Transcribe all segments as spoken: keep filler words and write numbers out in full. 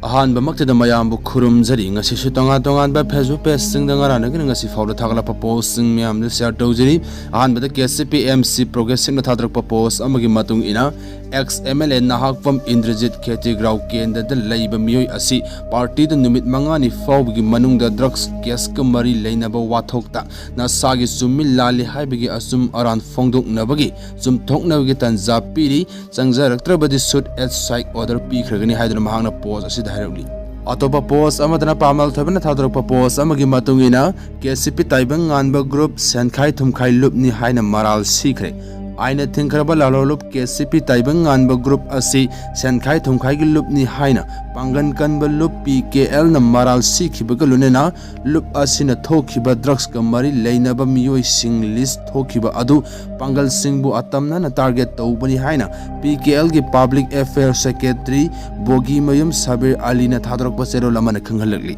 ꯑꯍꯥꯟꯕꯃꯛꯇꯗ ꯃꯌꯥꯝꯕꯨ ꯈꯨꯔꯨꯝꯖꯔꯤ꯫ ꯉꯁꯤꯁꯨ ꯇꯣꯉꯥꯟ ꯇꯣꯉꯥꯟꯕ Facebook pageꯁꯤꯡꯗ ꯉꯔꯥꯡꯗꯒꯤꯅ ꯉꯁꯤ ꯐꯥꯎꯗ ꯊꯥꯒꯠꯂꯛꯄ postꯁꯤꯡ ꯃꯌꯥꯝꯗ share ꯇꯧꯖꯔꯤ꯫ ꯑꯍꯥꯟꯕꯗ KCP MC Progressiveꯅ ꯊꯥꯗꯔꯛꯄ post ꯑꯃꯒꯤ ꯃꯇꯨꯡ ꯏꯟꯅ, ex MLA ꯅꯍꯥꯛꯄꯝ ꯏꯟꯗ꯭ꯔꯖꯤꯠ ꯈꯦꯇꯤꯒ꯭ꯔꯥꯎ ꯀꯦꯟꯗ꯭ꯔꯗ ꯂꯩꯕ ꯃꯤꯑꯣꯏ ꯑꯁꯤ partyꯗ ꯅꯨꯃꯤꯠ ꯃꯉꯥꯅꯤ ꯐꯥꯎꯕꯒꯤ ꯃꯅꯨꯡꯗ drugs caseꯀ ꯃꯔꯤ ꯂꯩꯅꯕ ꯋꯥꯊꯣꯛꯇ ꯅꯁꯥꯒꯤ ꯆꯨꯝꯃꯤ ꯂꯥꯜꯂꯤ ꯍꯥꯏꯕꯒꯤ ꯑꯆꯨꯝ ꯑꯔꯥꯟ ꯐꯣꯡꯗꯣꯛꯅꯕꯒꯤ ꯆꯨꯝꯊꯣꯛꯅꯕꯒꯤ ꯇꯥꯟꯖꯥ ꯄꯤꯔꯤ꯫ ꯆꯪꯖꯔꯛꯇ꯭ꯔꯕꯗꯤ shoot and strike order ꯄꯤꯈ꯭ꯔꯒꯅꯤ ꯍꯥꯏꯗꯨꯅ ꯃꯍꯥꯛꯅ post ꯑꯁꯤꯗ ꯍꯥꯏꯔꯛꯂꯤ꯫ ꯑꯇꯣꯞꯄ post ꯑꯃꯗꯅ ꯄꯥꯃꯦꯜ ꯊꯣꯏꯕꯅ ꯊꯥꯗꯣꯔꯛꯄ post ꯑꯃꯒꯤ ꯃꯇꯨꯡ ꯏꯟꯅ, KCP ꯇꯥꯏꯕꯪ ꯉꯥꯟꯕ group ꯁꯦꯟꯈꯥꯏ ꯊꯨꯝꯈꯥꯏ ꯂꯨꯞꯅꯤ ꯍꯥꯏꯅ ꯃꯔꯥꯜ ꯁꯤꯈ꯭ꯔꯦ꯫ ꯑꯥꯏꯟꯅ ꯊꯤꯡꯈ꯭ꯔꯕ ꯂꯥꯂꯣꯡꯂꯨꯞ KCP ꯇꯥꯏꯕꯪ ꯉꯥꯟꯕ group ꯑꯁꯤ ꯁꯦꯟꯈꯥꯏ ꯊꯨꯝꯈꯥꯏꯒꯤ ꯂꯨꯞꯅꯤ ꯍꯥꯏꯅ ꯄꯥꯡꯒꯟ ꯀꯟꯕ ꯂꯨꯞ PKLꯅ ꯃꯔꯥꯜ ꯁꯤꯈꯤꯕꯒ ꯂꯣꯏꯅꯅ ꯂꯨꯞ ꯑꯁꯤꯅ ꯊꯣꯛꯈꯤꯕ drugsꯀ ꯃꯔꯤ ꯂꯩꯅꯕ ꯃꯤꯑꯣꯏꯁꯤꯡ list ꯊꯣꯛꯈꯤꯕ ꯑꯗꯨ ꯄꯥꯡꯒꯜꯁꯤꯡꯕꯨ ꯑꯇꯝꯅꯅ target ꯇꯧꯕꯅꯤ ꯍꯥꯏꯅ PKLꯒꯤ Public Affairs Secretary ꯕꯣꯒꯤꯃꯌꯨꯝ ꯁꯕꯤꯔ ꯑꯂꯤꯅ ꯊꯥꯗꯣꯔꯛꯄ ꯆꯦꯔꯣꯜ ꯑꯃꯅ ꯈꯪꯍꯜꯂꯛꯂꯤ꯫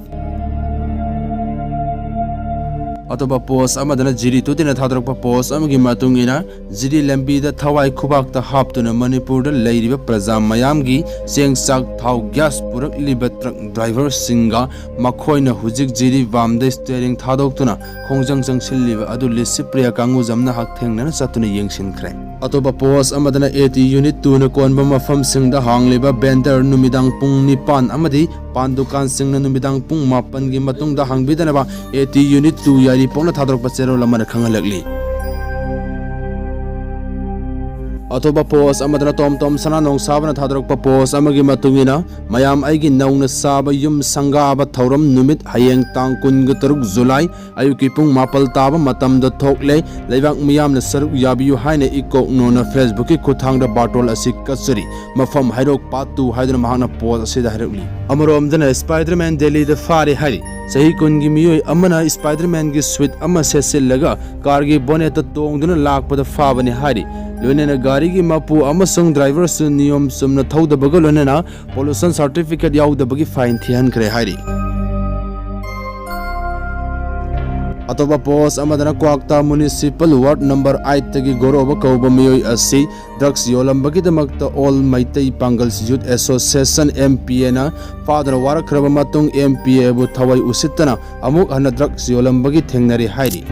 ꯑꯇꯣꯞꯄ post ꯑꯃꯗꯅ ꯖꯤꯔꯤ ꯇꯨꯗꯤꯅ ꯊꯥꯗꯣꯔꯛꯄ post ꯑꯃꯒꯤ ꯃꯇꯨꯡ ꯏꯟꯅ, ꯖꯤꯔꯤ ꯂꯝꯕꯤꯗ ꯊꯋꯥꯏ ꯈꯨꯕꯥꯛꯇ ꯍꯥꯞꯇꯨꯅ ꯃꯅꯤꯄꯨꯔꯗ ꯂꯩꯔꯤꯕ ꯄ꯭ꯔꯖꯥ ꯃꯌꯥꯝꯒꯤ ꯆꯦꯡ ꯆꯥꯛ ꯊꯥꯎ gas ꯄꯨꯔꯛꯂꯤꯕ truck driverꯁꯤꯡꯒ ꯃꯈꯣꯏꯅ ꯍꯧꯖꯤꯛ ꯖꯤꯔꯤ ꯕꯥꯝꯗ steering ꯊꯥꯗꯣꯛꯇꯨꯅ ꯈꯣꯡꯖꯪ ꯆꯪꯁꯤꯜꯂꯤꯕ ꯑꯗꯨ ꯂꯤꯁꯤꯄ꯭ꯔꯤꯌꯥ ꯀꯥꯡꯉꯨꯖꯝꯅ ꯍꯛꯊꯦꯡꯅꯅ ꯆꯠꯇꯨꯅ ꯌꯦꯡꯁꯤꯟꯈ꯭ꯔꯦ꯫ ꯑꯇꯣꯞꯄ post ꯑꯃꯗꯅ AT Unit twoꯅ ꯀꯣꯟꯕ ꯃꯐꯝꯁꯤꯡꯗ ꯍꯥꯡꯂꯤꯕ vendor ꯅꯨꯃꯤꯗꯥꯡ ꯄꯨꯡ ꯅꯤꯄꯥꯟ ꯑꯃꯗꯤ ꯄꯥꯟ ꯗꯨꯀꯥꯟꯁꯤꯡꯅ ꯅꯨꯃꯤꯗꯥꯡ ꯄꯨꯡ ꯃꯥꯄꯟꯒꯤ ꯃꯇꯨꯡꯗ ꯍꯥꯡꯕꯤꯗꯅꯕ AT Unit two ꯌꯥꯏꯔꯤꯄꯣꯛꯅ ꯊꯥꯗꯣꯔꯛꯄ ꯆꯦꯔꯣꯜ ꯑꯃꯅ ꯈꯪꯍꯜꯂꯛꯂꯤ꯫ ꯑꯇꯣꯞꯄ post ꯑꯃꯗꯅ ꯇꯣꯝ ꯇꯣꯝ ꯁꯅꯥ ꯅꯣꯡꯁꯥꯕꯅ ꯊꯥꯗꯣꯔꯛꯄ post ꯑꯃꯒꯤ ꯃꯇꯨꯡ ꯏꯟꯅ, ꯃꯌꯥꯝ ꯑꯩꯒꯤ ꯅꯧꯅ ꯁꯥꯕ ꯌꯨꯝ ꯁꯪꯒꯥꯕ ꯊꯧꯔꯝ ꯅꯨꯃꯤꯠ ꯍꯌꯦꯡ ꯇꯥꯡ ꯀꯨꯟꯒ ꯇꯔꯨꯛ ꯖꯨꯂꯥꯏ ꯑꯌꯨꯛꯀꯤ ꯄꯨꯡ ꯃꯥꯄꯜ ꯇꯥꯕ ꯃꯇꯝꯗ ꯊꯣꯛꯂꯦ꯫ ꯂꯩꯕꯥꯛ ꯃꯤꯌꯥꯝꯅ ꯁꯔꯨꯛ ꯌꯥꯕꯤꯌꯨ ꯍꯥꯏꯅ ꯏꯀꯣꯛꯅꯣꯅ Facebookꯀꯤ ꯈꯨꯠꯊꯥꯡꯗ ꯕꯥꯔꯇꯣꯜ ꯑꯁꯤ ꯀꯠꯆꯔꯤ꯫ ꯃꯐꯝ ꯍꯩꯔꯣꯛ part two ꯍꯥꯏꯗꯨꯅ ꯃꯍꯥꯛꯅ post ꯑꯁꯤꯗ ꯍꯥꯏꯔꯛꯂꯤ꯫ ꯑꯃꯔꯣꯝꯗꯅ Spider-Man ꯗꯦꯜꯂꯤꯗ ꯐꯥꯔꯦ ꯍꯥꯏꯔꯤ꯫ ꯆꯍꯤ ꯀꯨꯟꯒꯤ ꯃꯤꯑꯣꯏ ꯑꯃꯅ Spider-Manꯒꯤ suit ꯑꯃ ꯁꯦꯠꯆꯤꯜꯂꯒ carꯒꯤ bonnetꯇ ꯇꯣꯡꯗꯨꯅ ꯂꯥꯛꯄꯗ ꯐꯥꯕꯅꯤ ꯍꯥꯏꯔꯤ꯫ ꯂꯣꯏꯅꯅ ꯒꯥꯔꯤꯒꯤ ꯃꯄꯨ ꯑꯃꯁꯨꯡ driverꯁꯨ ꯅꯤꯌꯣꯝ ꯆꯨꯝꯅ ꯊꯧꯗꯕꯒ ꯂꯣꯏꯅꯅ pollution certificate ꯌꯥꯎꯗꯕꯒꯤ fine ꯊꯤꯍꯟꯈ꯭ꯔꯦ ꯍꯥꯏꯔꯤ꯫ ꯑꯇꯣꯞꯄ ꯄꯣꯁ ꯑꯃꯗꯅ ꯀ꯭ꯋꯥꯛꯇꯥ ꯃ꯭ꯌꯨꯅꯤꯁꯤꯄꯥꯜ ꯋꯥꯔꯗ ꯅꯝꯕꯔ ꯑꯥꯏꯠꯇꯒꯤ ꯒꯣꯔꯣꯕ ꯀꯧꯕ ꯃꯤꯑꯣꯏ ꯑꯁꯤ ꯗ꯭ꯔꯒꯁ ꯌꯣꯜꯂꯝꯕꯒꯤ ꯗꯃꯛꯇ ꯑꯣꯜ ꯃꯩꯇꯩ ꯄꯥꯡꯒꯜ ꯌꯨꯠ ꯑꯦꯁꯣꯁꯤꯌꯦꯁꯟ, ꯑꯦꯝ ꯄꯤ ꯑꯦꯅ ꯐꯥꯗꯨꯅ ꯋꯥꯔꯛꯈ꯭ꯔꯕ ꯃꯇꯨꯡ, ꯑꯦꯝ ꯄꯤ ꯑꯦꯕꯨ ꯊꯋꯥꯏ ꯎꯁꯤꯠꯇꯅ ꯑꯃꯨꯛ ꯍꯟꯅ ꯗ꯭ꯔꯒꯁ ꯌꯣꯜꯂꯝꯕꯒꯤ ꯊꯦꯡꯅꯔꯦ ꯍꯥꯏꯔꯤ꯫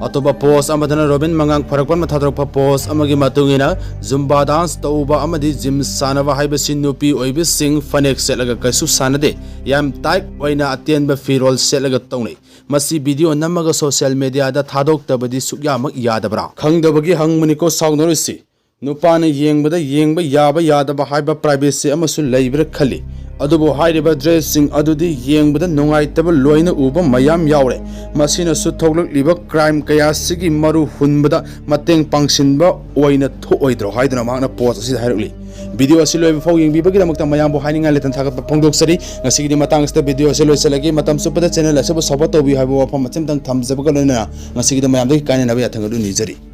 ꯑꯇꯣꯞꯄ ꯄꯣꯁ ꯑꯃꯗꯅ ꯔꯣꯕꯤꯟ ꯃꯉꯥꯡ ꯐꯔꯛꯄꯅ ꯊꯥꯗꯣꯔꯛꯄ ꯄꯣꯁ ꯑꯃꯒꯤ ꯃꯇꯨꯡ ꯏꯟꯅ, ꯖꯨꯝꯕꯥ ꯗꯥꯟꯁ ꯇꯧꯕ ꯑꯃꯗꯤ ꯖꯤꯝ ꯁꯥꯟꯅꯕ ꯍꯥꯏꯕꯁꯤ ꯅꯨꯄꯤ ꯑꯣꯏꯕꯤꯁꯤꯡ ꯐꯅꯦꯛ ꯁꯦꯠꯂꯒ ꯀꯩꯁꯨ ꯁꯥꯟꯅꯗꯦ꯫ ꯌꯥꯝ ꯇꯥꯏꯠ ꯑꯣꯏꯅ ꯑꯇꯦꯟꯕ ꯐꯤꯔꯣꯜ ꯁꯦꯠꯂꯒ ꯇꯧꯅꯩ꯫ ꯃꯁꯤ ꯚꯤꯗꯤꯑꯣ ꯅꯝꯃꯒ ꯁꯣꯁꯤꯌꯦꯜ ꯃꯤꯗꯤꯌꯥꯗ ꯊꯥꯗꯣꯛꯇꯕꯗꯤ ꯁꯨꯛꯌꯥꯃꯛ ꯌꯥꯗꯕ꯭ꯔꯥ? ꯈꯪꯗꯕꯒꯤ ꯍꯪꯕꯅꯤꯀꯣ ꯁꯥꯎꯅꯔꯤꯁꯤ꯫ ꯅꯨꯄꯥꯅ ꯌꯦꯡꯕꯗ ꯌꯦꯡꯕ ꯌꯥꯕ ꯌꯥꯗꯕ ꯍꯥꯏꯕ ꯄ꯭ꯔꯥꯏꯚꯦꯁꯤ ꯑꯃꯁꯨ ꯂꯩꯕ꯭ꯔꯥ ꯈꯜꯂꯤ꯫ ꯑꯗꯨꯕꯨ ꯍꯥꯏꯔꯤꯕ ꯗ꯭ꯔꯦꯁꯁꯤꯡ ꯑꯗꯨꯗꯤ ꯌꯦꯡꯕꯗ ꯅꯨꯡꯉꯥꯏꯇꯕ ꯂꯣꯏꯅ ꯎꯕ ꯃꯌꯥꯝ ꯌꯥꯎꯔꯦ꯫ ꯃꯁꯤꯅꯁꯨ ꯊꯣꯛꯂꯛꯂꯤꯕ ꯀ꯭ꯔꯥꯏꯝ ꯀꯌꯥꯁꯤꯒꯤ ꯃꯔꯨ ꯍꯨꯟꯕꯗ ꯃꯇꯦꯡ ꯄꯥꯡꯁꯤꯟꯕ ꯑꯣꯏꯅ ꯊꯣꯛꯑꯣꯏꯗ꯭ꯔꯣ ꯍꯥꯏꯗꯨꯅ ꯃꯍꯥꯛꯅ ꯄꯣꯁ ꯑꯁꯤꯗ ꯍꯥꯏꯔꯛꯂꯤ꯫ ꯚꯤꯗꯤꯑꯣ ꯑꯁꯤ ꯂꯣꯏꯕ ꯐꯥꯎ ꯌꯦꯡꯕꯤꯕꯒꯤꯗꯃꯛꯇ ꯃꯌꯥꯝꯕꯨ ꯍꯥꯏꯅꯤꯡꯉꯥꯏ ꯂꯩꯇꯅ ꯊꯥꯒꯠꯄ ꯐꯣꯡꯗꯣꯛꯆꯔꯤ꯫ ꯉꯁꯤꯒꯤꯗꯤ ꯃꯇꯥꯡ ꯑꯁꯤꯗ ꯚꯤꯗꯤꯑꯣ ꯑꯁꯤ ꯂꯣꯏꯁꯤꯜꯂꯒꯦ꯫ ꯃꯇꯝ ꯆꯨꯞꯄꯗ ꯆꯦꯅꯦꯜ ꯑꯁꯤꯕꯨ ꯁꯞꯄꯣꯔꯠ ꯇꯧꯕꯤꯌꯨ ꯍꯥꯏꯕ ꯋꯥꯐꯝ ꯑꯁꯤꯝꯇꯪ ꯊꯝꯖꯕꯒ ꯂꯣꯏꯅꯅ ꯉꯁꯤꯒꯤꯗꯤ ꯃꯌꯥꯝꯗꯒꯤ ꯀꯥꯏꯅꯅꯕ ꯌꯥꯊꯪ ꯑꯗꯨ ꯅꯤꯖꯔꯤ꯫